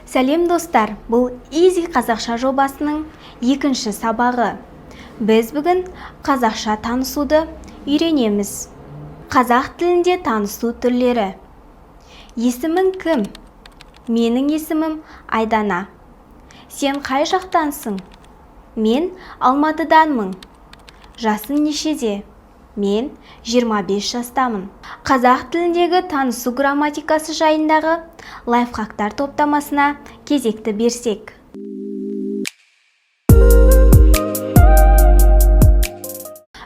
Сәлем, достар! Бұл Изи қазақша жобасының екінші сабағы. Біз бүгін қазақша танысуды үйренеміз. Қазақ тілінде танысу түрлері. Есімің кім? Менің есімім Айдана. Сен қай жақтансың? Мен Алматыданмын. Жасың нешеде? Мен 25 жастамын. Қазақ тіліндегі танысу грамматикасы жайындағы лайфхактар топтамасына кезекті берсек.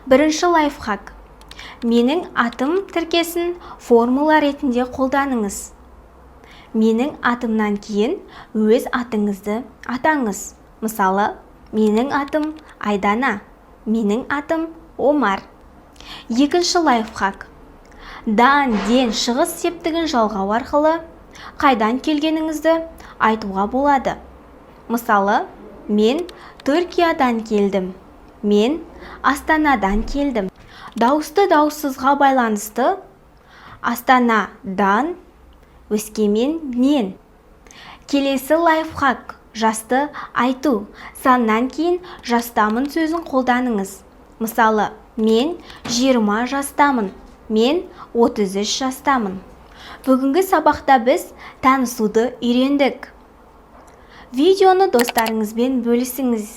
Бірінші лайфхак: «Менің атым» тіркесін формула ретінде қолданыңыз. Менің атымнан кейін өз атыңызды атаңыз. Мысалы, менің атым Айдана, менің атым Омар. Екінші лайфхак: дан, ден шығыс септігін жалғау арқылы қайдан келгеніңізді айтуға болады. Мысалы, мен Түркиядан келдім, мен Астанадан келдім. Дауысты дауыссызға байланысты: Астанадан, Өскеменнен. Келесі лайфхак: жасты айту. Саннан кейін «жастамын» сөзін қолданыңыз. Мысалы, мен 20 жастамын, мен 33 жастамын. Бүгінгі сабақта біз танысуды үйрендік. Видеоны достарыңызбен бөлісіңіз,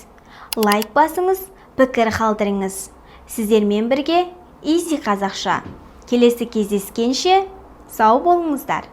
лайк басыңыз, пікір қалдырыңыз. Сіздермен бірге Изи қазақша. Келесі кездескенше сау болыңыздар!